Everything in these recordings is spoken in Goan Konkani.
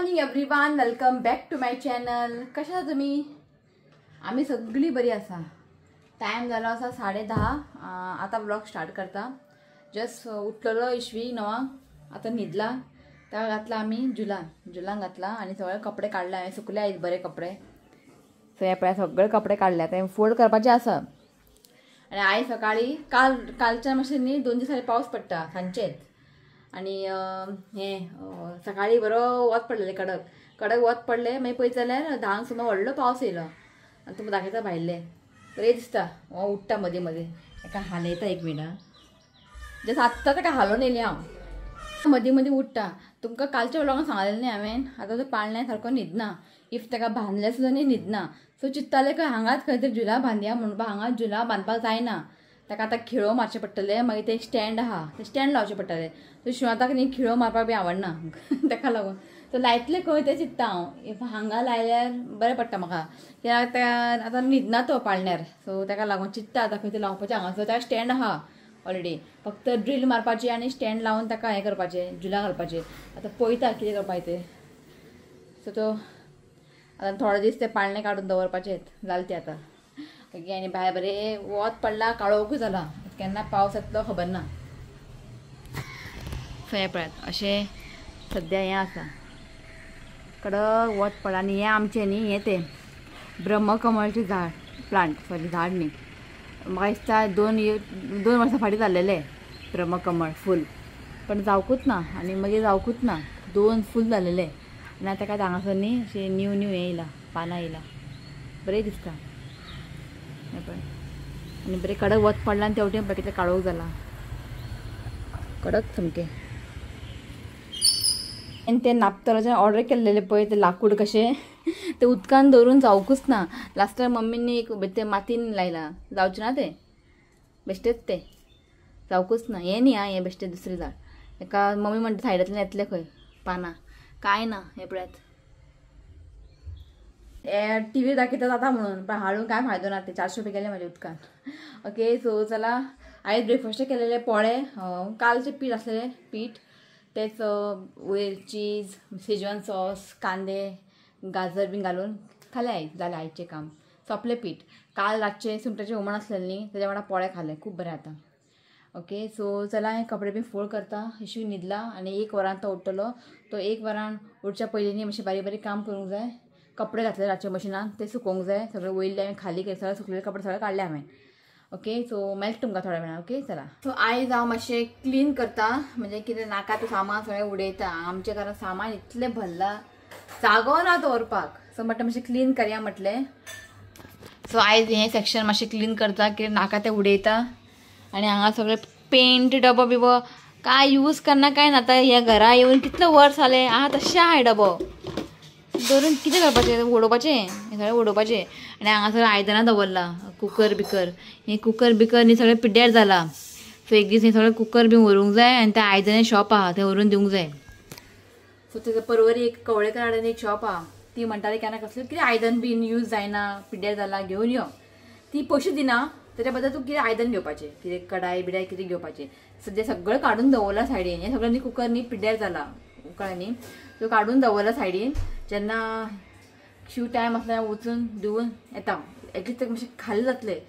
Morning everyone, welcome back to my channel. कशें आसा तुमी? आमी सगळीं बरी आसा. टायम जालो आसा 10:30. आतां व्लॉग स्टार्ट करता. जस्ट उठलेलो इशवी 9, आतां न्हिदला. ताका घातला आमी जुलान, जुलान घातला आनी सगळे कपडे काडले हांवें, सुकले आयज बरे कपडे. सो हे पळय सगळे कपडे काडले, आतां फोल्ड करपाचे आसा. आनी आयज सकाळी काल कालच्या मातशें न्ही 2 दिसांनी पावस पडटा सांजचेच. आनी हें सकाळी बरो वत पडलेलें, कडक कडक वत पडलें. मागीर पळयत जाल्यार 10 सुमार व्हडलो पावस येयलो आनी तुमकां दाखयता भायले बरें दिसता. हो उठ्ठा मदीं मदीं, ताका हालयता एक मिनट. जस्ट आत्तां ताका हालोवन येयलें हांव. मदीं मदीं उठ्ठा. तुमकां कालच्या व्लॉगान सांगलेलें न्ही हांवें, आतां तो पाळण्या सारको न्हिदना. If ताका बांदलें सुद्दां न्ही न्हिदना. सो चिंत्तालें खंय हांगाच खंय तरी झुला बांदया म्हणून, हांगाच झुला बांदपाक जायना. ताका आतां खिळो मारचें पडटलें, मागीर तें स्टँड आहा तें स्टँड लावचें पडटलें. सो शिवाताक न्ही खिळो मारपाक बी आवडना ताका लागून सो लायतलें खंय तें चिंत्ता हांव. If हांगा लायल्यार बरें पडटा म्हाका, कित्याक आतां न्हिदना तो पाळण्यार. सो ताका लागून चिंत्ता आतां खंय तें लावपाचें हांगासर. ताका स्टँड आहा ऑलरेडी, फक्त ड्रील मारपाची आनी स्टँड लावन ताका हें करपाचें, झुला घालपाचें. आतां पळयता कितें करपाचें तें. सो तो आतां थोडे दीस ते पाळणें काडून दवरपाचें जालें तें आतां. ओके. आनी भायर बरें वत पडला, काळोखूय जाला, केन्ना पावस येतलो खबर ना. सो हें पळयात अशें सद्या हें आसा, कडक वत पडला. आनी हें आमचें न्ही, हें तें ब्रह्मकमळचें झाड, प्लांट, सॉरी झाड न्ही, म्हाका दिसता 2 वर्सां फाटीं जाल्लेलें ब्रह्मकमळ फूल, पण जावकूच ना आनी मागीर जावकूच ना. 2 फूल जालेले आनी आतां काय हांगासर न्ही अशें न्यू न्यू हें येयलां, पानां येयलां, बरें दिसता. हें पळय आनी बरें कडक वत पडलां आनी तेवटेन पळय कितलें काळोख जाला, कडक सामकें. आनी तें नापतलाचें ऑर्डर केल्लेलें पळय तें लाकूड कशें तें उदकान दवरून जावकूच ना. लास्टाक मम्मीनी एक तें मातीन लायलां, जावचें ना तें, बेश्टेच तें जावकूच ना. हें न्ही आं, हें बेश्टें दुसरें झाड. हेका मम्मी म्हणटा सायडांतल्यान येतलें खंय पानां, कांय ना. हें पळयात टीव्हीर दाखयता जाता म्हणून, पण हाडून कांय फायदो ना, ते 400 रुपये गेले म्हाजे उदकान. ओके. सो चला आयज ब्रेकफास्ट केलेले पोळे, कालचें पीठ आसलेलें पीठ, तेच वयर चीज, शेजवान सॉस, कांदे, गाजर बीन घालून खालें आयज. जालें आयचें काम, सोंपलें पीठ. काल रातचें सुंगटाचें हुमण आसलेलें न्ही, तेज्या वांगडा पोळे खाले, खूब बरें आतां. ओके. सो चला हांवें कपडे बीन फोल्ड करता. इशू न्हिदला आनी 1 वरान तो उठ्ठलो. तो 1 वरान उठच्या पयलीं न्ही मातशें बारीक बारीक काम करूंक जाय. कपडे घातले रातचे मशिनान ते सुकोवंक जाय, सगळे वयले हांवें खाली केले, सगळे सुकलेले कपडे सगळे काडले हांवें. ओके. सो मेळटा तुमकां थोड्या वेळान. ओके चला. सो आयज हांव मातशें क्लीन करता, म्हणजे कितें नाका तें सामान सगळें उडयता. आमच्या घरांत सामान इतलें भरलां, जागो ना दवरपाक. सो म्हटलें मातशें क्लीन करया म्हटलें. सो आयज हें सेक्शन मातशें क्लीन करता, कितें नाका तें उडयता. आनी हांगा सगळें पेंट डबो बिबो काय यूज करना काय ना. आतां ह्या घरा येवन कितले वर्स जालें आहा तशें आहा डबो दवरून कितें करपाचें, उडोवपाचें हें सगळें उडोवपाचें. आनी हांगासर आयदनां दवरलां, कुकर बिकर, हें कुकर बिकर न्ही सगळें पिड्ड्यार जालां. सो एक दीस हें सगळें कुकर बी व्हरूंक जाय आनी तें आयदनां शॉप आहा तें व्हरून दिवंक जाय. सो तेजो परवरी एक कवळेकर हाडून एक शॉप आहा, ती म्हणटाली केन्ना कसलें कितें आयदन बीन यूज जायना, पिड्ड्यार जालां, घेवन यो. ती पयशे दिना, तेच्या बद्दल तूं कितें आयदन घेवपाचें, कितें कडाय बिडाय कितें घेवपाचें. सद्या सगळें काडून दवरलां सायडीन. हें सगळें न्ही कुकर न्ही पिड्ड्यार जालां, कळ्ळें न्ही. सो काडून दवरलां सायडीन, जेन्ना शिव टायम आसल्यार वचून दिवन येता. एटलीस्ट तेका मातशें खाली जातलें.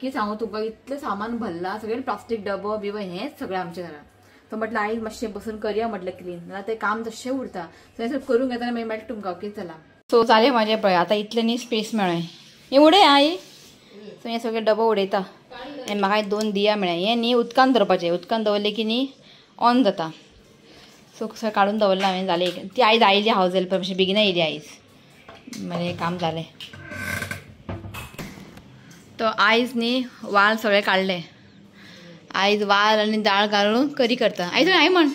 की सांगू तुमकां इतलें सामान भरलां, सगळें प्लास्टीक डबो बिबो हेंच सगळें आमच्या घरांत. सो म्हटलें आयज मातशें बसून करया म्हटलें क्लीन, नाल्यार तें काम तशें उरता. सो हें सगळें करूंक येतना मागीर मेळटा तुमकां. ओके चला. सो जालें म्हाजें पळय आतां इतलें न्ही स्पेस मेळ्ळें, हें उडय आई. सो हें सगळें डबो उडयता. आनी म्हाका 2 दिया मेळ्ळें. हें न्ही उदकान दवरपाचें, उदकान दवरलें की न्ही ऑन जाता. सो सगळें काडून दवरलां हांवें, जालें. ती आयज आयली हावज हेल्पर, मातशें बेगीन येयली आयज, मागीर काम जालें. तो आयज न्ही वाल सगळें काडलें, आयज वाल आनी दाळ घालून करी करता. आयज आई म्हण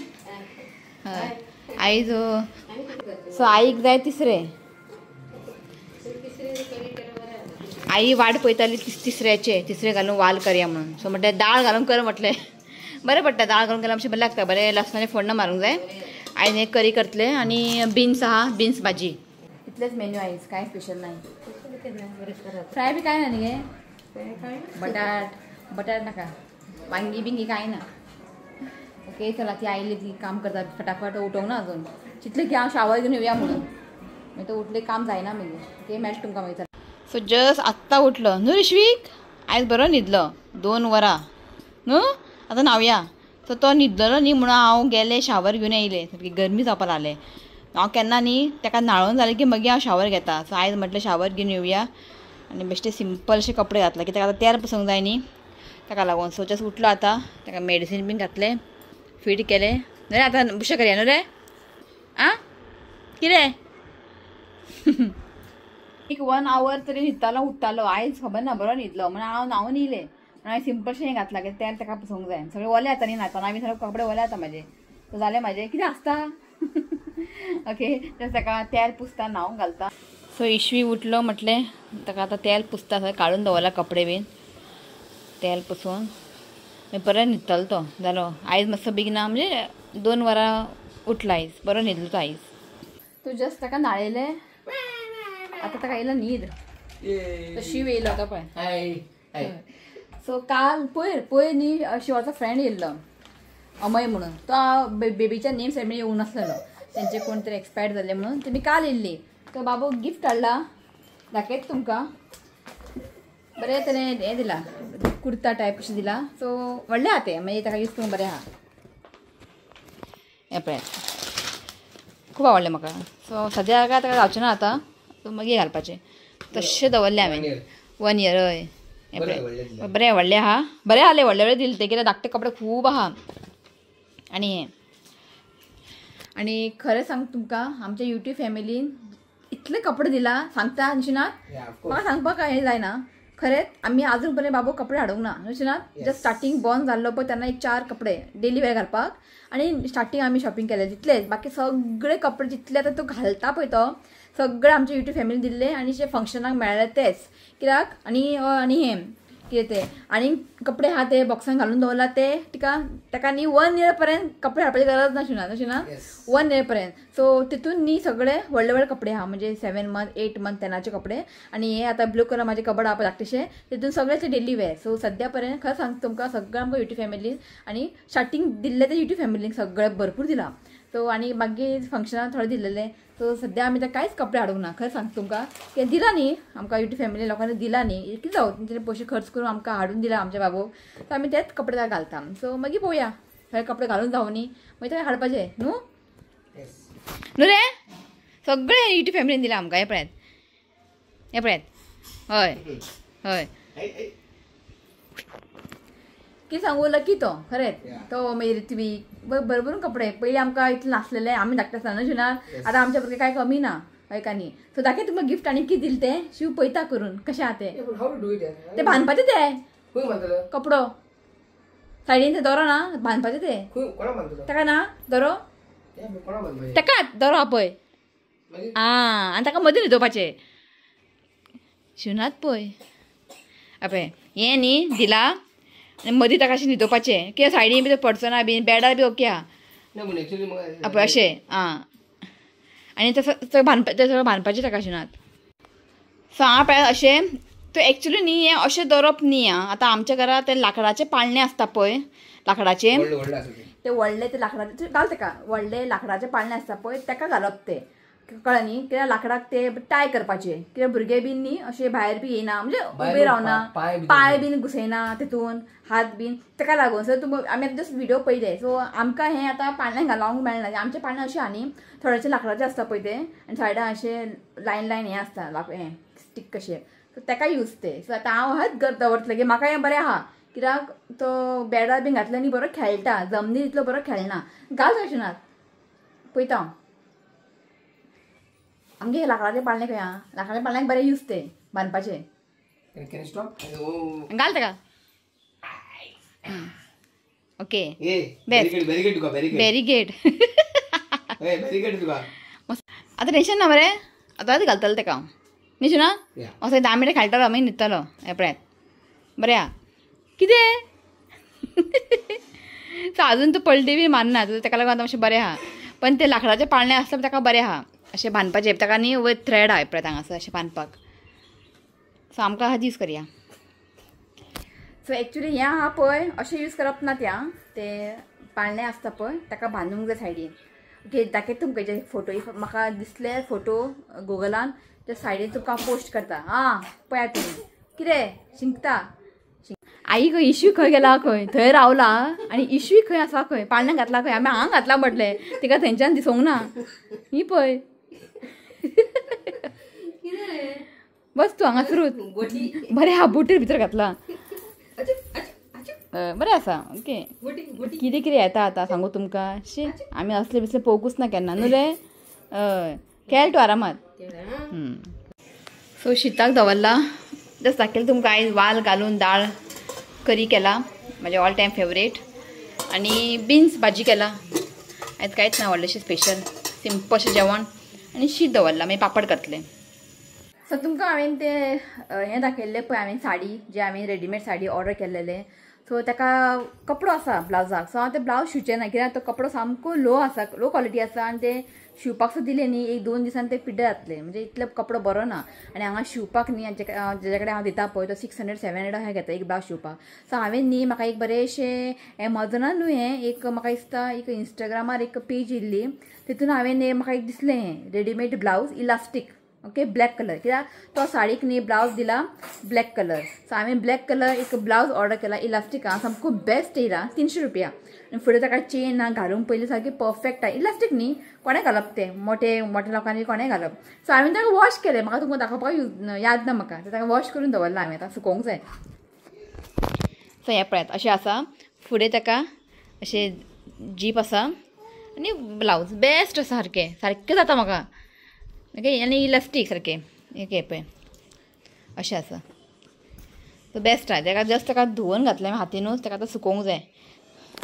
हय आयज. सो आईक जाय तिसरें, आई वाट पळयताली तिसऱ्याचे, तिसरें घालून वाल करया म्हणून. सो म्हटलें दाळ घालून कर म्हटलें, बरें पडटा. दाळ घालून केल्यार मातशें बरें लागता, बरें लसणाचें फोण्ण मारूंक जाय. आयज हें करी करतलें आनी बीन्स आहा, बीन्स भाजी. इतलेंच मेन्यू आयज, कांय स्पेशल ना. फ्राय बी कांय ना न्ही गे, बटाट बटाट नाका, वांगी बिंगी कांय ना. ओके चला, ती आयली ती काम करता, फटाफट उठोवंक ना अजून. चितलें की हांव शावर घेवन येवया म्हणून, मागीर तो उठले काम जायना मागीर. ओके मेळटा तुमकां मागीर. सो जस्ट आत्तां उठलो न्हू ऋष्वीक, आयज बरो न्हिदलो 2 वरां न्हू. आतां न्हावया. सो तो न्हिदलो न्ही म्हणून हांव गेलें शावर घेवन येयलें. सारकी गरमी जावपा लागलें. हांव केन्ना न्ही ताका न्हाळोन जालें की मागीर हांव शावर घेता. सो आयज म्हटलें शावर घेवन येवया आनी बेश्टे सिंपल अशे कपडे घातले की ताका आतां तेल पुसूंक जाय न्ही ताका लागून. सो जस्ट उठलो आतां, ताका मेडिसीन बीन घातलें, फीड केलें. न्हू रे आतां बुशें करया न्हू रे. आं कितें एक 1 our तरी न्हिदतालो उठतालो. आयज खबर ना बरो न्हिदलो म्हणून हांव न्हांवन येयलें. म्हणून हांवें सिंपलशें हें घातलां की तेल ताका पुसूंक जाय. सगळें ओलें आतां न्ही न्हाताना बी सगळे कपडे ओले आतां म्हाजे. सो जालें म्हाजें कितें आसता. ओके तें ताका तेल पुसता न्हांवंक घालता. सो इशवी उठलो म्हटलें ताका आतां तेल पुसता, सगळें काडून दवरला कपडे बीन तेल पुसून. मागीर परत न्हिदतलो तो. जालो आयज मातसो बेगिना म्हणजे 2 वरां उठला आयज, बरो न्हिदलो तो आयज. तो जस्ट ताका न्हाळयलें, आतां ताका येयला न्हीद. तो शिव येयलो आतां पळय. सो काल पयर पयर न्ही शिवाचो फ्रेंड येयल्लो अमय म्हणून. तो बेबीच्या नेम सेरेमनी येवंक नासलेलो, तेंचे कोण तरी एक्सपायर्ड जाल्ले म्हणून. तेमी काल येयल्ली. तो बाबू गिफ्ट हाडला दाखयता तुमकां. बरें तेणें हें दिला कुर्ता टायप कशें दिला. सो व्हडलें आहा तें, मागीर ताका यूज करूंक बरें आहा. हें पळय खूब आवडलें म्हाका. सो सद्या काय ताका जावचें ना आतां, सो मागीर घालपाचें तशें दवरलें हांवें. 1 इयर हय. हें पळय बरें व्हडलें आहा, बरें आसलें व्हडलें व्हडलें दिलें तें, कित्याक धाकटे कपडे खूब आहा. आनी हें आनी खरें सांग तुमकां आमच्या यूट्यूब फॅमिलीन इतले कपडे दिला सांगता निशिनाथ, म्हाका सांगपाक हें जायना. खरेंच आमी आजून पर्यंत बाबू कपडे हाडूंक ना निशिनाथ. जस्ट स्टार्टींग बॉर्न जाल्लो पळय तेन्ना एक 4 कपडे डेली वेअर घालपाक आनी स्टार्टींग आमी शॉपिंग केलें तितलेच. बाकी सगळे कपडे जितले आतां तो घालता पळय तो सगळे आमच्या यूट्यूब फॅमिली दिल्ले आनी जे फंक्शनाक मेळ्ळे तेच. कित्याक आनी आनी हें कितें तें आनी कपडे आहा ते बॉक्सान घालून दवरला ते तिका ताका न्ही 1 इयर पर्यंत कपडे हाडपाची गरज ना शिना तशें ना 1 इयर पर्यंत. सो तितून न्ही सगळे व्हडले व्हडले कपडे आहा म्हणजे 7 मंथ 8 मंथ तेन्नाचे कपडे. आनी हे आतां ब्लू कलर म्हाजे कबड आहा पळय धाकटेशे तितून सगळे ते डेली वेअर. सो सद्या पर्यंत खरें सांगता तुमकां सगळें आमकां यूट्यूब फॅमिलीन आनी स्टार्टींग दिल्ले ते यूट्यूब फॅमिलीन सगळें भरपूर दिलां. सो आनी मागीर फंक्शनाक थोडे दिल्लेले. सो सद्या आमी ते कांयच कपडे हाडूंक ना खरें सांगता तुमकां. कित्याक दिला न्ही आमकां यूट्यूब फॅमिली लोकांनी दिला न्ही, कितें जावं तेंचे पयशे खर्च करून आमकां हाडून दिला आमच्या बाबूक. सो आमी तेच कपडे ताका घालता. सो मागीर पळोवया सगळे कपडे घालून जावं न्ही मागीर ताका हाडपाचे न्हू न्हू रे. सगळे यूट्यूब फॅमिलीन दिला आमकां. हें पळयात हें पळयात. हय हय कितें सांगू लकी तो खरेंच. तो मागीर ऋत्वीक भरभरून कपडे पयलीं आमकां इतलें नासलेलें आमी धाकटे आसतना न्हू शिना. आतां आमच्या भुरगे कांय कमी ना हय का न्ही. सो दाखय तुमकां गिफ्ट आनी कितें दिलें तें शिव पळयता करून कशें आहा तें. तें बांदपाचें तें कपडो सायडीन तें दोरो ना बांदपाचें तें ताका ना दोरो ताका दोरो आहा पळय आं आनी ताका मदीं न्हिदोवपाचें. शिवनाथ पळय पळय हें न्ही दिला आनी मदीं ताका अशें न्हिदोवपाचें कित्याक सायडीन बी पडचो ना बीन बेडार बी ओके आहा पळय अशें आं. आनी तसो बांदपा तें सगळें बांदपाचें ताका शिवनाथ. सो हांव पळय अशें तो एक्चुली न्ही हें अशें दवरप न्ही आं. आतां आमच्या घरा ते लांकडाचें पाळणें आसता पळय लांकडाचें ते व्हडले ते लांकडाचे घाल ताका व्हडले लांकडाचें पाळणें आसता पळय ताका घालप तें कळ्ळें न्ही. कित्याक लांकडाक ते टाय करपाचे कित्याक भुरगे बीन न्ही अशे भायर बी येयना म्हणजे उबे रावना पांय बीन घुसयना तितून हात बीन ताका लागून. सो तुमकां आमी आतां जस्ट व्हिडियो पळयले. सो आमकां हें आतां पाळण्यां घालूंक मेळना. आमचें पाळणें अशें आहा न्ही थोडेशें लांकडाचें आसता पळय तें आनी सायडान अशें लायन लायन हें आसता हें स्टीक कशें. सो ताका यूज तें. सो आतां हांव हच दवरतलें की म्हाका हें बरें आहा कित्याक तो बेडार बीन घातलो न्ही बरो खेळटा जमनीर इतलो बरो खेळना. घाल अशें ना पळयता हांव आमगे लांकडाचें पाळणें खंय आहा. लांकडाचें पाळण्याक बरें यूज तें बांदपाचें. घाल ताका ओके बॅरिगेड. आतां टेंशन ना मरे आतां घालतलो ताका हांव न्ही शिना. असो 10 मिनटां खेळटलो मागीर न्हिदतलो. हें पळयात बरें आहा कितें. सो आजून तो पलटी बी मारना ताका लागून आतां मातशें बरें आहा. पण ते लांकडाचें पाळणें आसता ताका बरें आहा अशें बांदपाचें ताका न्ही वयर थ्रेड आहा पळय हांगासर अशें बांदपाक. सो आमकां हात यूज करया. सो एक्चुली हें आहा पळय अशें यूज करप ना त्या ते पाळणें आसता पळय ताका बांदूंक जाय सायडीन ओके दाखयता तुमकां हेजे फोटो if म्हाका दिसले फोटो गुगलान ते सायडीन तुमकां पोस्ट करता. आं पळयात तुमी कितें शिंकता. आई खंय इशू खंय गेला खंय थंय रावला आनी इशूय खंय आसा खंय पाळण्याक घातला खंय आमी हांगा घातला म्हटलें तिका थंयच्यान दिसोंक ना. ही पळय बस तूं हांगासरूच बरें हा बोटीर भितर घातला बरें आसा. ओके कितें कितें येता आतां सांगू तुमकां. शी आमी असले बिसले पळोवंकूच ना केन्ना न्हू रे. हय खेळ तूं आरामात. सो शिताक दवरला जस्ट दाखयलें तुमकां आयज वाल घालून दाळ करी केला म्हाजे ऑल टायम फेवरेट आनी बिन्स भाजी केला. आयज कांयच ना व्हडलेशें स्पेशल सिंपल अशें जेवण आनी शीत दवरलां मागीर पापड करतलें. सो तुमकां हांवें ते हें दाखयल्लें पळय हांवें साडी जे हांवें रेडीमेड साडी ऑर्डर केल्लेले. सो ताका कपडो आसा ब्लावजाक. सो हांव ते ब्लावज शिंवचें ना कित्याक तो कपडो सामको लो आसा, लो क्वॉलिटी आसा आनी ते शिंवपाक सुद्दां दिलें न्ही एक दोन दिसान ते पिड्ड्यार जातले म्हणजे इतलो कपडो बरो ना. आनी हांगा शिंवपाक न्ही जेच्या कडेन हांव दिता पळय तो 600-700 अशें घेता एक ब्लावज शिंवपाक. सो हांवें न्ही म्हाका एक बरेंशें एमेझॉनान न्हू हें एक म्हाका दिसता एक इंस्टाग्रामार एक पेज येयल्ली तितून हांवें म्हाका एक दिसलें हें readymade blouse elastic okay black colour कित्याक तो साडीक न्ही ब्लावज दिला ब्लॅक कलर. सो हांवें ब्लॅक कलर एक ब्लावज ऑर्डर केला इलास्टिक सामको बेस्ट येयला 300 रुपया. आनी फुडें ताका चेन ना घालूंक पयलीं सारकी परफेक्ट आहा. इलास्टीक न्ही कोणें घालप तें मोटे मोटे लोकांनी कोणें घालप. सो हांवें ताका वॉश केलें म्हाका तुमकां दाखोवपाक याद ना म्हाका ताका वॉश करून दवरलां हांवें आतां सुकोवंक जाय. सो हें पळयात अशें आसा फुडें ताका अशें जीप आसा आनी ब्लावज बेस्ट आसा सारकें सारकें जाता म्हाका. ओके आनी इलास्टीक सारकें ओके पळय अशें आसा. सो बेस्ट आहा ताका जस्ट ताका धुवन घातलें हातीनूच ताका आतां सुकोवंक जाय.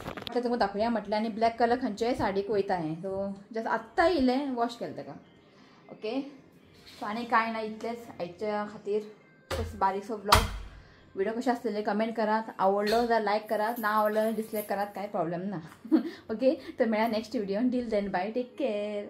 आतां तुमकां दाखोवया म्हटलें आनी ब्लॅक कलर खंयच्याय साडीक वयता हें. सो जस्ट आत्तां येयलें वॉश केलें ताका. ओके सो आनी कांय ना इतलेंच आयच्या खातीर. बारीकसो ब्लॉग व्हिडिओ कशें आसतले कमेंट करात, आवडलो जाल्यार लायक करात, ना आवडलो जाल्यार डिसलायक करात, कांय प्रॉब्लेम ना. ओके तर मेळया next video. Till then bye, take care.